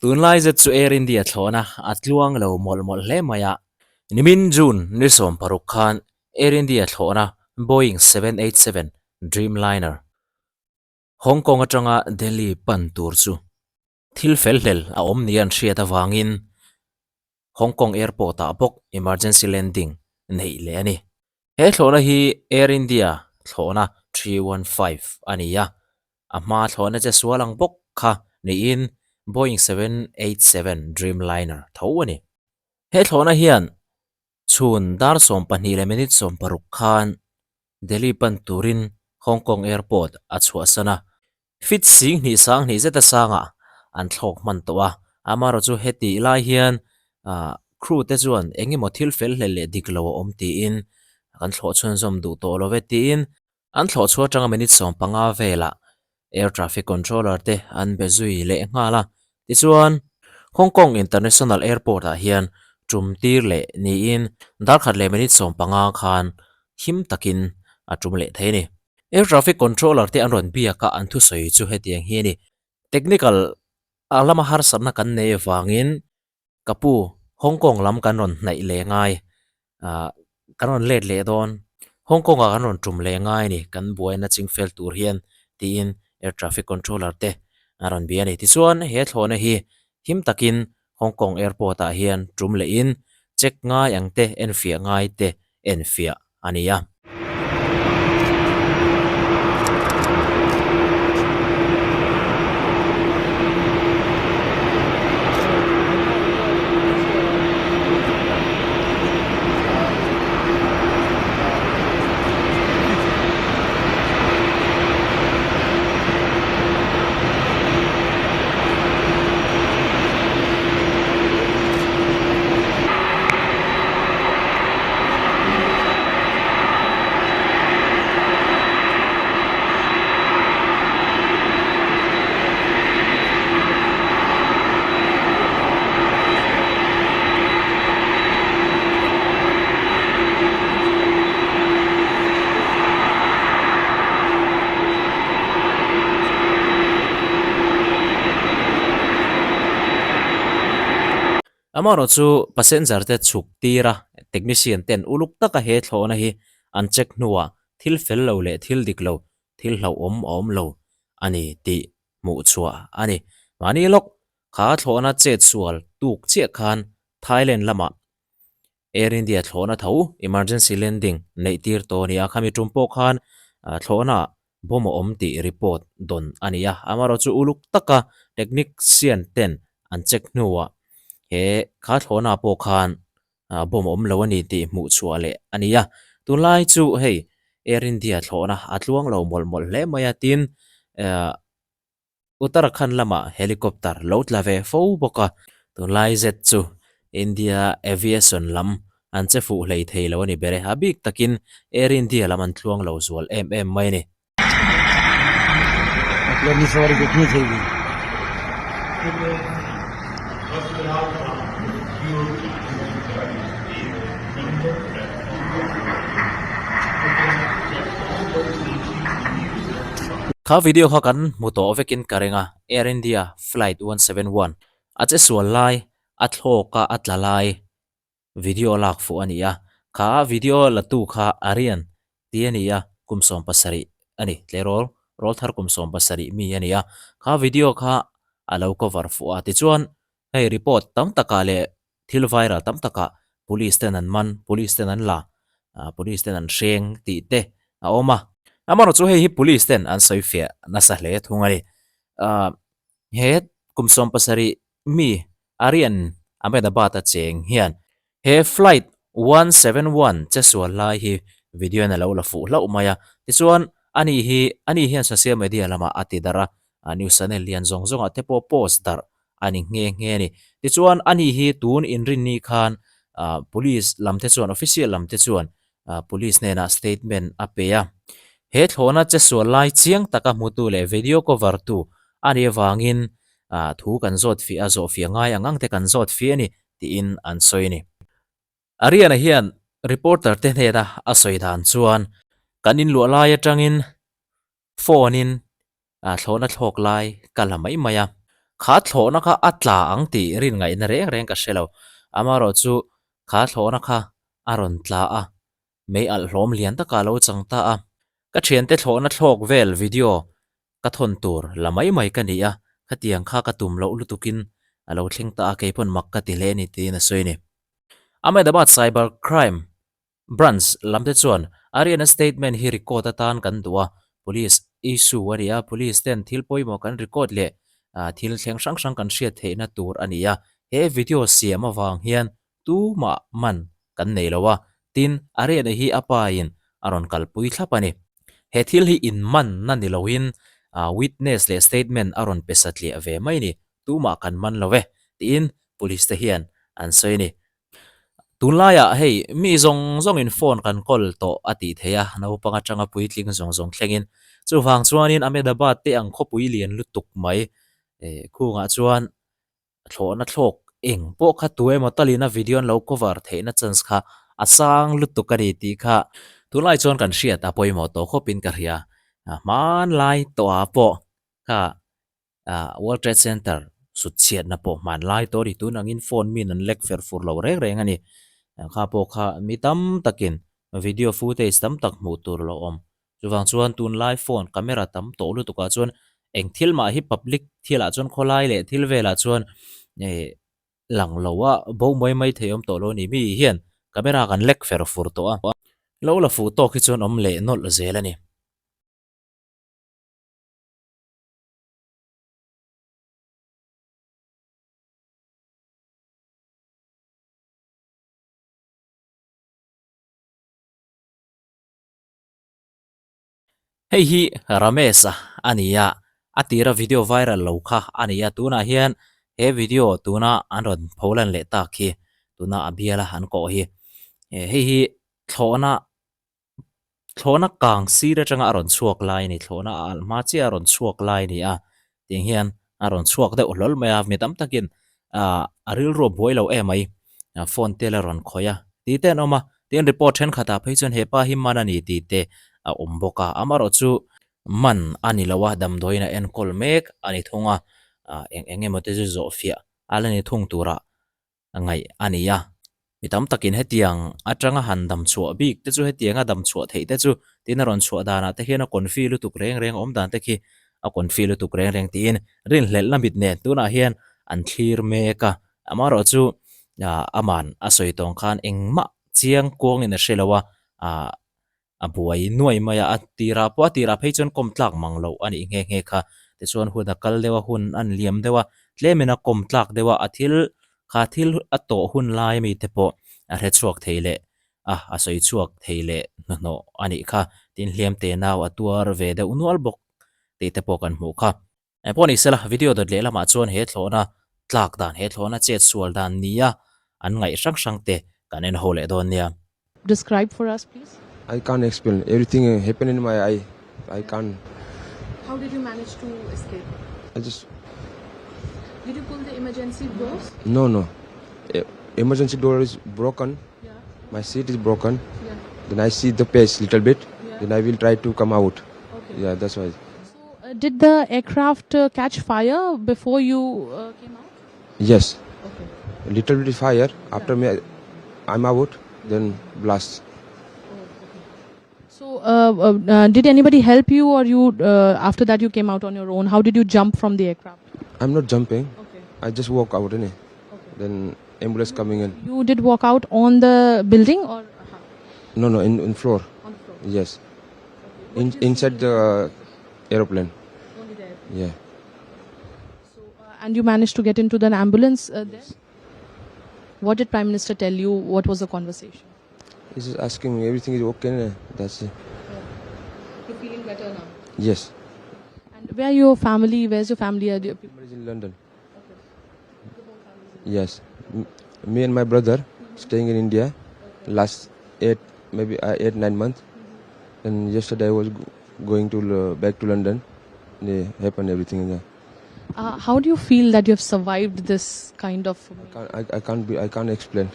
Tunlai zet chu Air India thlawhna a tluang lo mawlh mawlh hle mai a. Nimin June ni 16 khan Air India thlawhna Boeing 787 Dreamliner, Hong Kong atanga Delhi pan tur chu thil fel hlel a awm nia an hriat avangin Hong Kong Airport ah bawk emergency landing neih leh a ni. He thlawhna hi Air India thlawhna 315 a ni a, a hma thlawhna che sual ang bawk kha niin Boeing 787 Dreamliner tho a ni. He thlawhna hian chhun dar 12 leh minute 16 khan Delhi pan turin Hong Kong Airport a chhuahsan a, Feet 10,000 sanghnih zeta sangah an thlawk hman tawh a, amaherawh chu heti lai hian ah crew te chuan eng emaw thil fel hlel leh dik lo a awm tiin kan thlawh chhunzawm duh tawh lo ve tiin an thlawh chhuah atanga minute 15 velah air traffic controller te an be zui leh nghal a, tichuan Hong Kong International Airport ah hian tum tir leh niin darkhat leh minute 15 khan him takin a tum leh thei a ni. Air traffic controller te an rawn biak a, an thusawi chu hetiang hi a ni. Technical a lama harsatna kan nei avangin ka pu Hong Kong lam kan rawn hnaih leh ngai, ah kan rawn let leh dawn, Hong Kong ah kan rawn tum leh ngai a ni, kan buaina chingfel tur hian tiin air traffic controller te an rawn bia a ni. Tichuan he thlawhna hi him takin Hong Kong airport ah hian tum lehin check ngai ang te, enfiah ngai te enfiah a ni a. Amaherawh chu passenger te chhuk tir a, technician ten uluk taka he thlawhna hi an check hnuah thil fel lo leh thil dik lo, thil hlauhawm a awm lo a ni tih hmuh chhuah a ni. Mahni lawk kha thlawhna chet sual tuk chiah khan Thailand lamah Air India thlawhna tho emergency landing neih tir tawh a ni a, khami tum pawh khan thlawhna bomb a awm tih report dawn a ni a, amaherawh chu uluk taka technician ten an check hnuah he kha thlawhna pawh khan bomb a awm lo a ni tih hmuh chhuah leh a ni a, tunlai chu hei Air India thlawhna a tluang lo mawlh mawlh hle mai a, tin Uttarakhand lamah helicopter lo tla ve fo bawk a, tunlai zet chu India aviation lam an che fuh hlei thei lo a ni ber e, a bik takin Air India lam an tluang lo zual em em mai a ni. Kha video kha kan hmu tawh vekin ka ring a, Air India flight 171 a che sual lai, a thlawk a a tla lai video lak fuh a ni a, kha video la tu kha Aryan tih a ni a, kum 70 a ni, tleirawl rawl thar kum 70 mi a ni a, kha video kha a lo cover fuh a, tichuan hei report tam takah leh Thil viral tam takah police ten an man, police ten an la, police ten an hreng tih te a awm a. Amaherawh chu hei hi police ten an sawi fiah nasa hle thung a ni. He kum 70 mi Aryan Ahmedabad a cheng hian he flight 171 che sual lai hi video in a lo la fuh hlauh mai a. Tichuan ani hi ani hian social media lamah a ti darh a, news channel lian zawng zawngah te pawh post darh a ni nghe nghe a ni. Tichuan ani hi tun inrinni khan ah police lam te chuan official lam te chuan ah police hnenah statement a pe a. He thlawhna che sual lai chiang taka hmutu leh video cover tu a nih avangin ah thu kan zawt fiah a, zawh fiah ngai ang ang te kan zawt fiah a ni tiin an sawi a ni. Ariana hian reporter te hnena a sawi dan chuan kan inluah lai atangin phone in thlawhna thlawk lai ka la mai mai a. Kha thlawhna kha a tla ang tih rin ngaihna reng reng ka hre lo. Amaherawh chu kha thlawhna kha a rawn tla a, mei alh hlawm lian takah a lo chang ta a. Ka thiante thlawhna thlawk vel video ka thawn tur la mai mai ka ni a, khatiang kha ka tum loh lutukin a lo thleng ta a, keipawn mak ka ti hle a ni tiin a sawi a ni. Ahmedabad Cyber Crime Branch lam te chuan Aryan-a statement hi record atan kan duh a, Police issue a ni a, Police ten thil pawimawh kan record leh thil thleng hrang hrang kan hriat theihna tur a ni a, he video siam avang hian tumah man kan nei lo a, tin Aryan-a hi a pa in a rawn kalpui thlap a ni. He thil hi inmanna ni loin witness leh statement a rawn pe satliah ve mai ni, tumah kan man lo e, tiin Police te hian an sawi a ni. Tunlaiah hei mi zawng zawngin phone kan kawl tawh a tih theih a, naupang atanga puitling zawng zawng thlengin. Chuvang chuanin Ahmedabad te ang khawpui lian lutuk mai khungah chuan thlawhna thlawk eng pawh kha tu emaw talin a video an lo cover theihna chance kha a sang lutuk a ni tih kha tunlai chuan kan hriat a pawimawh tawh khawpin ka hria. Hmanlai tawhah pawh kha Ah World Trade Center sut chhiatna pawh hman lai tawh a ni. Tun angin phone min an lek fer fur lo reng reng a ni. Kha pawh kha mi tam takin video footage tam tak hmuh tur a lo awm. Chuvang chuan tunlai phone camera tam tawh lutukah chuan eng thil mah hi public thilah chuan khawlai leh thil velah chuan eh lang lo a, bo mai mai thei awm tawh lo a ni. Mi hian camera kan lek fer fur tawh a, lo la fuh tawk hi chuan awm leh nawlh zel a ni. Hei hi Ramesh-a a ni a, a tira video viral lo kha a ni a, tunah hian he video tuna an rawn pholan leh tak hi tuna a biala an kawh hi hei hi thlawhna Thlawhna kang sir atanga a rawn chhuak lai a ni. Thlawhna a alh hma chiah a rawn chhuak lai a ni a. Tiang hian a rawn chhuak deuh hlawl mai a, mi tam takin ah a rilru a buai lo em mai. Phone te la rawn khawih a tih te an awm a. Tin report thenkhatah phei chuan hepa hi man a ni tih te a awm bawk a. Amaherawhchu man a ni lo a, damdawiin a enkawl mek a ni thung a. Ah eng eng emaw te chu zawh fiah a la ni thung turah ngaih a ni a. Mi tam takin hetiang atanga han dam chhuah bik te chu hetianga dam chhuah theih te chu tin a rawn chhuah danah te hian a confi lutuk reng reng awm dan te khi a confi lutuk reng reng tiin rinhlelhna mit nen tunah hian an thlir mek a. Amaherawh chu aman a sawi tawng khan engmah chiang kuangin a hre lo a, A buai nuai mai a, a tirah pawh a tirah phei chuan kawm tlak mang loh a nih nghe nghe kha. Tichuan hun a kal deuh a, hun a liam deuh a, tlemin a kawm tlak deuh a, a thil kha thil a tawh hun lai ami te pawh a hre chhuak thei leh a, a sawi chhuak thei leh hnuhnawh a nih kha. Tin hliam te nau a tuar ve deuh nual bawk tih te pawh kan hmuh kha. Eng pawh ni sela, video dawt leh lamah chuan he thlawhna tlak dan, he thlawhna chet sual dan nia an ngaih hrang hrang te kan en ho leh dawn nia. Describe for us please. I can't explain everything happen in my eye I can't. How did you manage to escape? I just. Did you pull the emergency doors? No no emergency door is broken Yeah. my seat is broken Yeah. then I see the page little bit Yeah. then I will try to come out Okay. yeah that's why. So, did the aircraft uh, catch fire before you uh, came out? Yes. Okay. Little bit fire after me I'm out then blast. Oh, okay. So, uh, uh, uh, did anybody help you, or you uh, after that you came out on your own? How did you jump from the aircraft? I'm not jumping. Okay. I just walk out innit? Okay. Then ambulance coming in. You did walk out on the building or how? No no in, in floor. On the floor. Yes. Okay. In, inside the aeroplane. Only there. Yeah. So, uh, and you managed to get into the ambulance uh, there? What did Prime Minister tell you? What was the conversation? He's just asking me everything is okay. innit? That's it. You're feeling better now. Yes. And where your family? Where's your family? Are you- Family is in London. Yes. M- me and my brother staying in India last eight maybe uh, 8 9 months. And yesterday I was going to uh, back to London. They happened everything there. Uh, how do you feel that you have survived this kind of? I can't, I, I can't be I can't explain.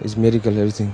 It's miracle everything.